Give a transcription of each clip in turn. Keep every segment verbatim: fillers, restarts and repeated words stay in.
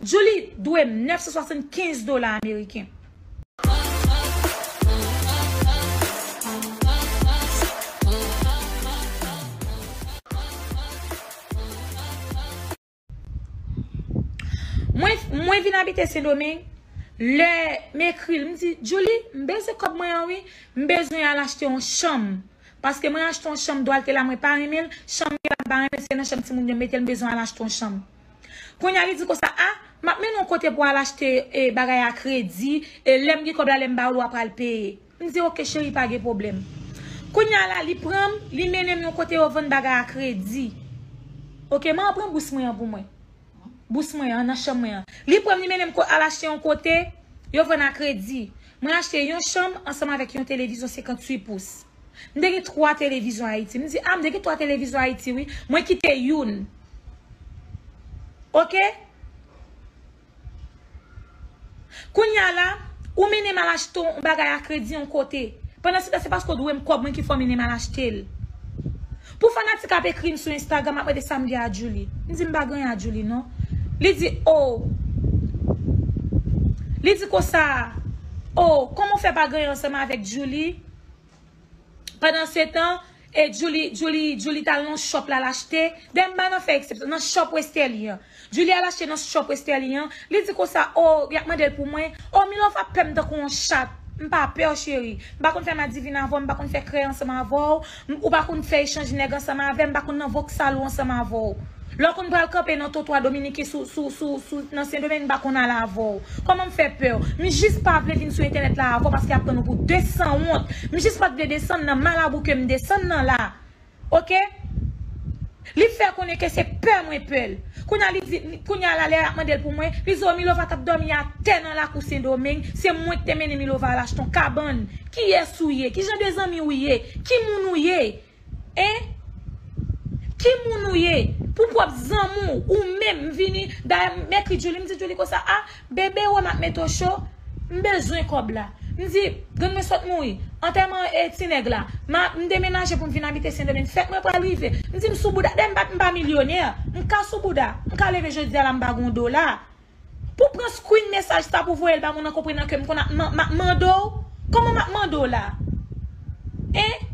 Julie dwe m nèf san swasannkenz dola ameriken. Mwen, mwen vin abite Sendomeng, lè m ekri l, m di, Julie, m bezwen kòb mwen an wi, m bezwen al achte yon chanm. Paske mwen achte yon chanm, Dwalte la, mwen pa renmen l, chanm li la, m pa renmen l, se nan chanm timoun yo mete l, m bezwen al achte yon chanm. Kounye a, li di konsa, a, m ap mennen w yon kote pou al achte e, bagay a kredi, e lè m gen kòb la, lè m ba w l, w ap al peye. M di, oke, cheri, pa gen pwoblèm. Kounye a la, li pran m, li mennen m yon kote yo vann bagay a kredi. Oke, mwen pran bous mwen an pou mwen. Bous mwen an, nan chanm mwen an. Li pran m, li mennen m ko-, al achte yon kote, yo vann a kredi. Mwen achte yon chanm ansanm avèk yon televizyon senkantuit pous. M te gen twa televizyon Ayiti. M di, a, m te gen twa televizyon Ayiti, wi. Mwen kite youn. Oke? Kounye a la, ou mennen m al achte yon bagay a kredi yon kote. Pandan se tan, se paske w dwe m kòb mwen ki fè w mennen m al achte l. Pou fanatik ap ekri m sou Instagram, ap mande sa m gen a Julie. M di m pa gen anyen a Julie, non. Li di, o. Li di konsa, o, kòman w fè pa gen anyen ansanm avèk Julie? Pandan se tan, e Julie, Julie, Julie t al nan shop la, l achte. Dayè m pa nan fè eksepsyon, nan shop Westerlie an. Julie al achte nan shop Westerlie an. Li di konsa, o, y ap mande l pou mwen. O, Milova pè m tankou yon chat. M pa pè w, cheri. M pa konn fè madivin avè w, m pa konn fè krèy ansanm avè w. M, ou pa konn fè echanj nèg ansanm avè m, m pa konn nan voksal ou ansanm avè w. Lè w konn pral kanpe nan twotwa dominiken sou, sou, sou, sou, nan Sendomeng, m pa konn al avè w. Kòman m fè pè w? M jis pa vle vin sou entènèt la avè w paske y ap tann ou pou desanwont. M jis pa t vle desann nan malabou ke m desann nan la. Oke? Li fè konnen ke se pè mwen pè l. Kounye a li di, kounye a la lè y ap mande l pou mwen, li di, o, Milova t ap dòmi atè nan lakou Sendomeng, se mwen ki te mennen Milova al achte yon kabann. Kiyès ou ye? Ki jan de zanmi ou ye? Ki moun ou ye? Hein? Ki moun ou ye? Pou pwòp zanmi w, ou menm, m vini, dayè m ekri Julie, m di Julie konsa, a, bebe, wè m ap mete w cho, m bezwen kòb la. M di, grann mwen sot mouri, antèman e ti nèg la, m a, m demenaje pou m vin abite Sendomeng, fèt mwen pral rive. M di m sou bouda, dayè m pa, m pa milyonè, m ka sou bouda, m ka leve jodi a la, m pa gen yon dola. Pou pran screen mesaj sa pou voye l ba moun nan konprenan ke m konn ap man-, m ap mande w. Kòman m ap mande w la? Hein?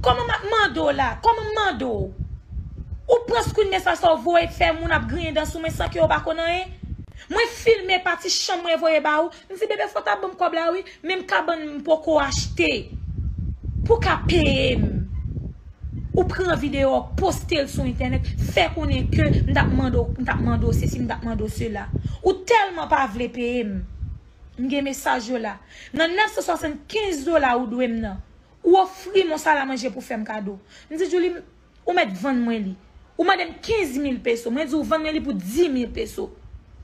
Kòman m ap mande w la? Kòman m mande w? Ou pran screen mesaj sa w voye fè moun ap griyen dan sou mwen san ke w pa konn anyen? Mwen filme pati chanm mwen voye ba ou. M di bebe fò w ta ban m kòb la wi, menm kabann m poko achte. Pou w ka peye m. Ou pran videyo, poste l sou entènèt, fè konnen ke m t ap mande w, m t ap mande w sesi, m t ap mande w sela. Ou tèlman pa vle peye m. M gen mesaj yo la. Nan nèf san swasannkenz dola ou dwe m nan, ou ofri m yon salamanje pou fè m kado. M di Julie, ou mèt vann mwen li. Ou mande m kenz mil peso. Mwen di ou vann mwen li pou dis mil peso.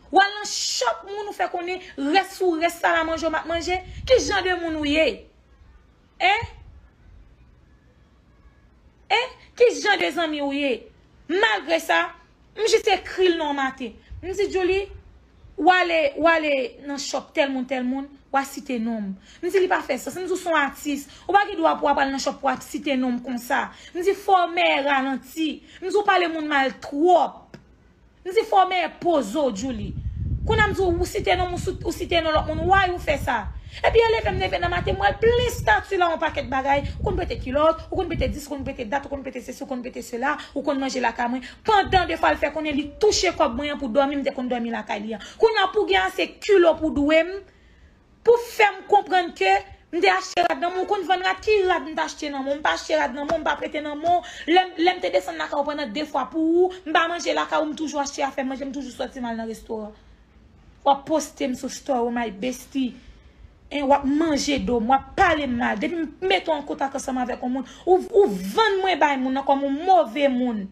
W al nan shop moun ou fè konnen rès ou rès salamanje w m ap manje. Ki jan de moun ou ye? Hein? Hein? Ki jan de zanmi ou ye? Malgre sa, m jis ekri l nan yon maten. M di, Julie, w ale, w ale nan shop tèl moun, tèl moun, w a site non m. M di, li pa fè sans. M di, w se yon atis. Ou pa gen dwa pou w ap al nan shop pou w ap site non m konsa. M di, fò w mèyè ralanti. M di, w pale moun mal twòp. M di fò w mèyè poze w, Julie. Kounye a m di w, ou site non m, ou sou-, ou site non lòt moun, why ou fè sa? Epi eleve m leve nan maten, m wè l plen stati la yon pakèt bagay. Ou konn pete kilòt, ou konn pete dis, ou konn pete dat, ou konn pete sesi, ou konn pete sela, ou konn manje lakay mwen. Pandan defwa l fè konnen li touche kòb mwen an pou dòmi, m te konn dòmi lakay li an. Kounye a pou w gen ase kilo pou w dwe m, pou fè m konprann ke m te achte rad nan men w, ou konn vann rad, ki rad m t achte nan men w? M pa achte rad nan men w, m pa prete nan men w. Lè, lè m te desann lakay ou pandan de fwa pou ou, m pa manje lakay ou, m toujou achte afè m manje, m toujou sòti m al nan restoran. W ap poste m sou story, my bestie. Hein, w ap manje do m, w ap pale m mal. Depi m mete w an kontak ansanm avèk yon moun, ou, ou vann mwen bay moun nan kòm yon move moun.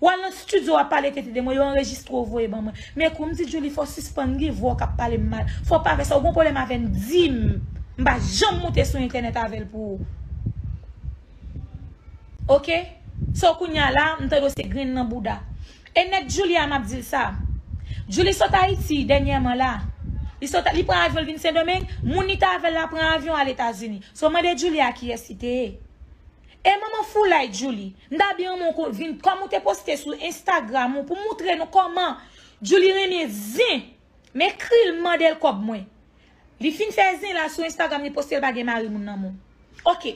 W al nan estidyo, w ap pale tete de mwen, yo anrejistre w voye ban mwen. Men kou m di Julie, fò w sispann gen vwa w k ap pale m mal. Fò w pa fè sa, ou gon pwoblèm avè m, di m. M pa janm moute sou entènèt avè l pou ou. Oke? So kounye a la, m tande w se grenn nan bouda. E nèg Julie a m ap di l sa. Julie sot Ayiti dènyèman la. Li sot, li pran avyon, l vin Sendomeng. Moun li t avè l la pran avyon al Etazini. So mande Julie a kiyès li te ye. E manman foulay Julie, m ta byen renmen w kon-, vin kòm ou te poste sou Instagram ou pou moutre nou kòman Djouly renmen zen. M ekri l, m mande l kòb mwen. Li fin fè zen la sou Instagram, li poste l pa gen mari moun nan men w. Oke.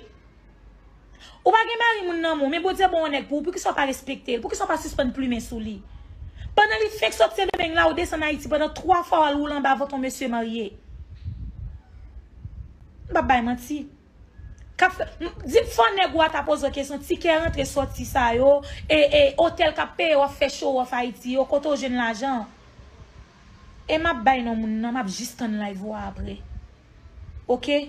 Ou pa gen mari moun nan men w, men Bondye ba w yon nèg pou ou, poukisa w pa respekte l? Poukisa w pa sispann plimen sou li? Pandan li fenk sot Sendomeng la, ou desann Ayiti pandan twa fwa w al woule anba vant yon mesye marye. M p ap bay manti. K ap fè, m, di m fò nèg ou a ta poze w kesyon, tikè rantre sòti sa yo, e, e, otèl k ap peye w ap fè show off Ayiti yo, kote w jwenn lajan? E m ap bay non moun nan, m ap jis tann live ou a apre. Oke?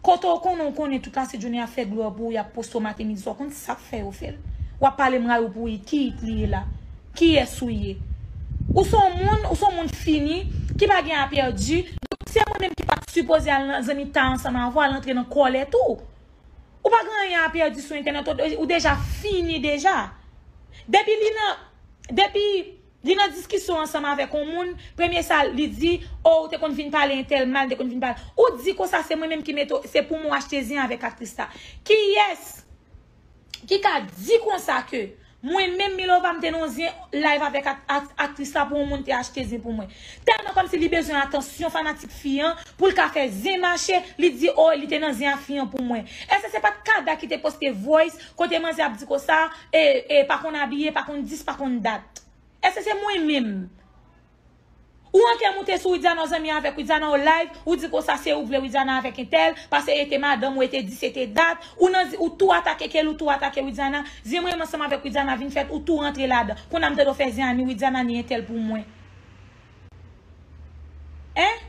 Kote w konnen, w konnen tout lasenjounen y ap fè glwa pou ou, y ap poste w maten, midi, swa, w konn sa k fè yo fè l. W ap pale m ray ou pou ou, ki it li ye la? Kiyès ou ye? Ou se yon moun, ou se yon moun fini, ki pa gen a pèdi. Donk, se mwen menm ki pa t sipoze al nan zanmitay ansanm avè w, al antre nan kòlèt ou. Ou pa gen anyen a pèdi sou entènèt, ou, ou deja fini deja. Depi li nan, depi li nan diskisyon ansanm avèk yon moun, premye sa li di, o, ou te konn vin pale entèl mal, te konn vin pale. Ou di konsa se mwen menm ki mete w, se pou mwen w achte zen avèk aktris la. Kiyès ki ka di konsa ke mwen menm Milova m te nan zen live avèk ak, ak, aktris la pou yon moun te achte zen pou mwen? Tèlman kòmsi li bezwen atansyon fanatik fi an pou l ka fè zen mache, li di, o, li te nan zen a fi an pou mwen. Èske se pa t Kada ki te poste voice kote manzè ap di konsa, e, e, pa konn abiye, pa konn dis, pa konn dat? Èske se mwen menm? Ou anke moute sou Widiana, w zanmi avèk Widiana, w live, ou di konsa se ou k vle Widiana avèk entèl, paske e te madanm ou, e te dis, e te dat, ou nan, ou tou atake Kelly, ou tou atake Widiana, zen mwen menm ansanm avèk Widiana vin fèt, ou tou rantre ladan. Kounye a m tande w fè zen a ni Widiana ni entèl pou mwen. Hein?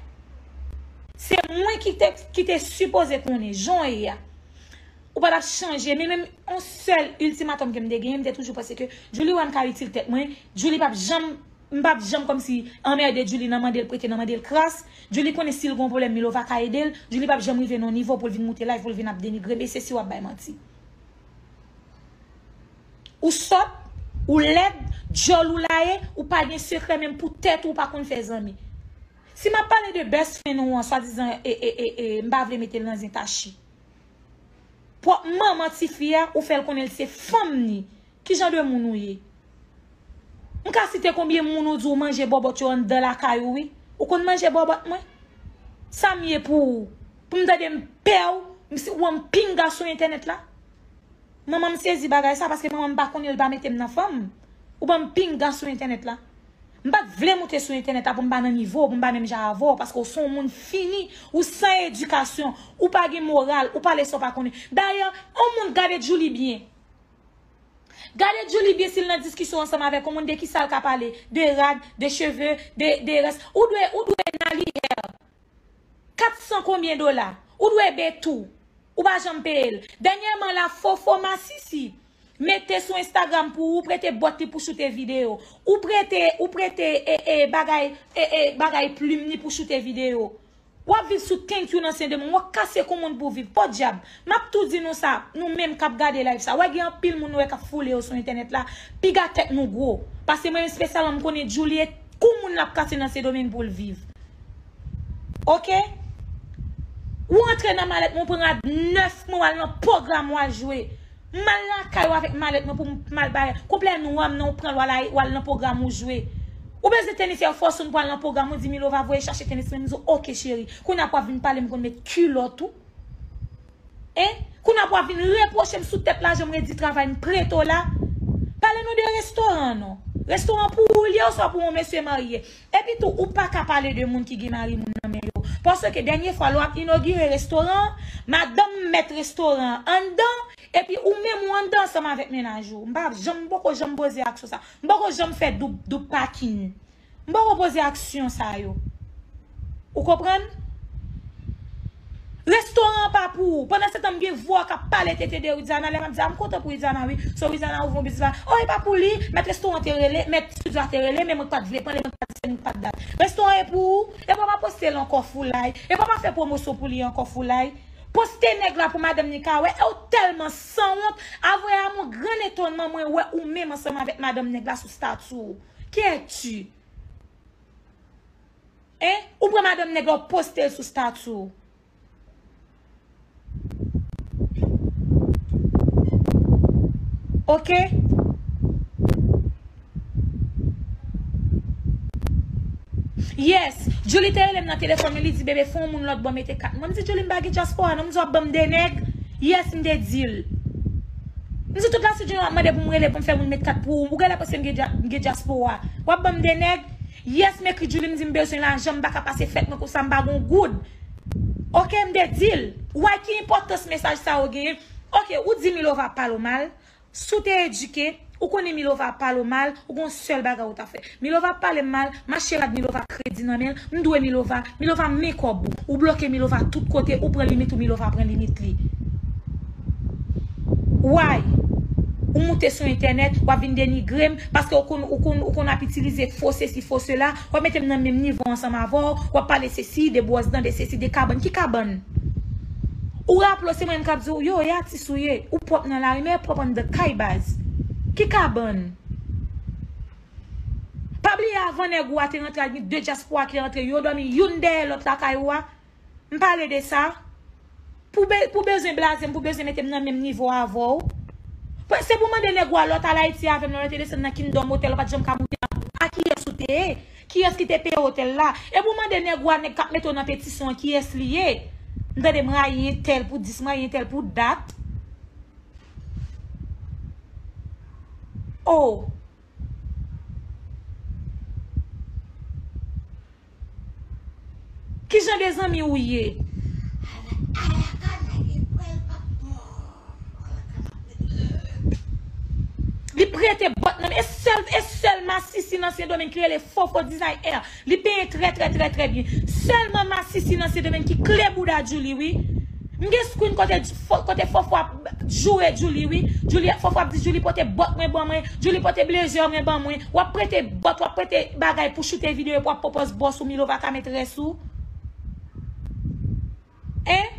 Se mwen ki te, ki te sipoze konnen jan w ye a. Ou pa t ap chanje, men menm yon sèl iltimatòm ke m te genyen, m te toujou panse ke Djouly wè m ka itil tèt mwen, Djouly p ap janm, m p ap janm kòmsi anmède Djouly nan mande l prete, nan mande l kras. Djouly konnen si l gen yon pwoblèm, Milova ka ede l. Djouly p ap janm rive nan yon nivo pou l vin moute live, pou l vin ap denigre m, e se si w ap bay manti. Ou sòt, ou lèd, djòl ou la ye, ou pa gen sekrè menm pou tèt ou, ou pa konn fè zanmi. Si m ap pale de best friend ou an, swadizan, e, e, e, e, m pa vle mete l nan zen Tachi. Pwòp manman tifi a, ou fè l konnen l se fanm ni. Ki jan de moun ou ye? M ka site konbyen moun ou di w manje bòbòt yo anndan lakay ou, wi. Ou konn manje bòbòt mwen? Sa m ye pou ou? Pou m tande m pè w, m si, ou ban m pinga sou entènèt la? Manman m sezi bagay sa, paske manman m pa konnen l pa mete m nan fanm. Ou ban m pinga sou entènèt la. M pa t vle moute sou entènèt la pou m pa nan nivo w, pou m pa menm jan avè w, paske w se yon moun fini, ou san edikasyon, ou pa gen moral, ou pale sa w pa konnen. Dayè, yon moun gade Djouly byen. Gade Djouly byen si l nan diskisyon ansanm avèk yon moun, de kisa l ka pale? De rad, de cheve, de, de rès. Ou dwe, ou dwe Nalier kat san konbyen dola. Ou dwe Betou. Ou pa janm peye l. Dènyèman la, Fofo Masisi mete sou Instagram pou ou prete bòt li pou choute videyo. Ou prete, ou prete, e, e, bagay, e, e, bagay plim li pou choute videyo. W ap viv sou thank you nan Sendomeng, w ap kase kou moun pou viv. Podyab, m ap tou di nou sa, nou menm k ap gade live sa. W wè gen anpil moun nou wè k ap foule yo sou entènèt la, piga tèt nou gwo. Paske mwen espesyalman m konnen Djouly e kou moun l ap kase nan Sendomeng pou l viv. Oke? Ou antre nan malèt mwen, ou pran rad nèf mwen, w al nan pwogram, w al jwe. M al lakay ou avèk malèt mwen pou m, m al bay konplè nwa m nan, ou pran l, w al, w al nan pwogram, ou jwe. Ou bezwen tenis Air Force One pou al nan pwogram, ou di Milova voye chache tenis mwen, m di w, oke cheri. Kounye a pou w ap vin pale m konn met kilòt ou. Hein? Kounye a pou w ap vin repwoche m sou tèt lajan m redi travay m prete w la. Pale nou de restoran non. Restoran pou ou l ye oswa pou yon mesye marye? Epi tou, ou pa ka pale de moun ki gen mari moun nan men yo. Paske dènye fwa, lè w ap inogire restoran an, madanm mèt restoran an anndan, epi ou menm ou anndan ansanm avèk mennaj ou. M pa janm, m poko janm poze aksyon sa. M poko janm fè doub, doub pakin. M poko poze aksyon sa yo. Ou konprann? Restoran an pa pou ou. Pandan se tan, m gen vwa k ap pale tete de Widiana. Lè m ap di, a, m kontan pou Widiana, wi. So, Widiana ouvri yon biznis la. O, e pa pou li. Mèt restoran te rele, mèt estidyo a te rele, men mwen pa t vle pran li, mwen pa t di se mwen ki pa t dat. Restoran e pou ou. E pa pa poste l ankò foulay. E pa pa fè pwomosyon pou li ankò foulay. Poste nèg la pou madanm ni ka wè. E w tèlman sanwont. Avwè, a mon gran etònman, mwen wè ou menm ansanm avèk madanm nèg la sou stati w. Qui es-tu? Hein? Ou pran madanm nèg la, w poste l sou stati w. Oke? Yes, Julie te rele m nan telefòn, men li di, "Bebe, fè yon moun lòt bò mete kat." Mwen, m di, "Julie, m pa gen dyaspora, non." M di, "W ap ban m de nèg?" Yes, m te di l. M di, "Tout la sou Julie, w ap mande pou m rele, pou m fè moun met kat pou ou. Ou genlè panse m gen dya-, m gen dyaspora. W ap ban m de nèg?" Yes, m ekri Julie, m di, "M bezwen lajan, m pa ka pase fèt mwen konsa, m pa gon goud." Oke, m te di l. Why, ki enpòtans mesaj sa yo genyen? Oke, ou di Milova ap pale w mal. Si w te edike, ou konnen Milova ap pale w mal, ou gon sèl bagay ou ta fè. Milova ap pale m mal, mache rad Milova, kredi nan men l, m dwe Milova, Milova men kòb ou. Ou bloke Milova tout kote, ou pran limit ou, Milova pran limit li. Why? Ou moute sou entènèt, w ap vin denigre m, paske ou konn, ou konn, ou konn ap itilize fo sesi, fo sela, w ap mete m nan menm nivo ansanm avè w, w ap pale sesi, de bwòs dan, de sesi, de kabann. Ki kabann? Ou raple w, se mwen menm k ap di w, yo, e atis ou ye, ou pwòp nan lari, men pwòp anndan kay baz. Ki kabann? Pa bliye avan nèg ou a te rantre a, gen de dyaspora ki rantre, yo dòmi youn dèyè lòt lakay ou a. M pale de sa. Pou be-, pou bezwen blaze m, pou bezwen mete m nan menm nivo avè w. Pou, se pou mande nèg ou a lè w t al Ayiti avè m, lè w te desann nan Kingdom Hotel, ou pa t janm ka moute a, a kiyès ou te ye? Kiyès ki te peye otèl la? E pou mande nèg ou a, nèg k ap mete w nan petisyon an, kiyès li ye? M tande m rayi entèl pou dis, m rayi entèl pou dat. Oh. Ki jan de zanmi ou ye? Li prete bòt nan men. E sèl, e sèl masisi nan Sendomeng ki rele Fofo Design Hair. Li peye trè, trè, trè, trè byen. Sèlman masisi nan Sendomeng ki kle bouda Djouly, wi. M gen screen kote, kote Fofo ap joure Djouly, wi. Djouly, Fofo ap di Djouly pote bòt mwen ban mwen, Djouly pote blazer mwen ban mwen. W ap prete bòt, w ap prete bagay pou choute videyo, pou w ap pwopòz bòs ou, Milova ka met rès ou. Hein?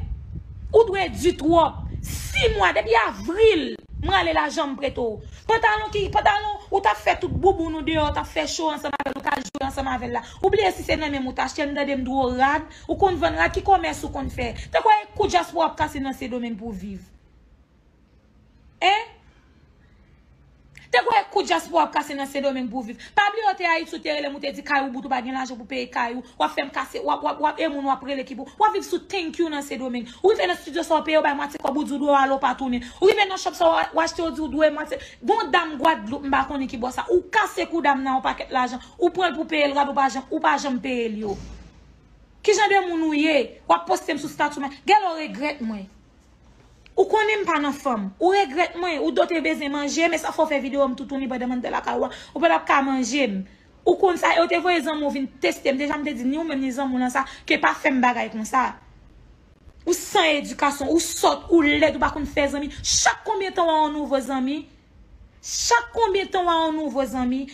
Ou dwe di twòp. Sis mwa, depi avril, m rale lajan m prete w. Pantalon ki, pantalon, ou t ap fè tout bouboun ou deyò, t ap fè cho ansanm avè l, ou t al joure ansanm avè l la. Ou bliye si se nan men m ou t achte l, m tande m dwe w rad, ou konn vann rad, ki kòmès ou konn fè? Te kwè kou dyaspora w ap kase nan Sendomeng pou w viv. Hein? Te kwè kou dyaspora w ap kase nan Sendomeng pou w viv. Pa bliye w te Ayiti, ou te rele m, ou te di kay ou bout, ou pa gen lajan pou peye kay ou. W ap fè m kase, w ap, w ap, w ap, e moun w ap rele ki pou. W ap viv sou thank you nan Sendomeng. Ou rive nan estidyo sa w peye, w bay mwatye kòb, ou di w dwe w ale, w pa tounen. Ou rive nan shop sa w, w achte, w di w dwe mwatye. Gon dam Gwadloup, m pa konnen ki bò sa. Ou kase kou dam nan yon pakèt lajan. Ou pran l pou peye l rad, ou pa janm, ou pa janm peye l yo. Ki jan de moun ou ye? W ap poste m sou stati w, men gèlè w regrèt mwen. Ou konnen m pa nan fanm. Ou regrèt mwen, ou do te bezwen manje, men sa fè w fè videyo m toutouni pandan m anndan lakay ou a. Ou pa t ap ka manje m. Ou konn sa, e w te voye zanmi w vin teste m. Deja m te di ni ou menm ni zanmi w lan sa, ke pa fè m bagay konsa. Ou san edikasyon, ou sòt, ou lèd, ou pa konn fè zanmi. Chak konbyen tan w a yon nouvo zanmi? Chak konbyen tan w a yon nouvo zanmi?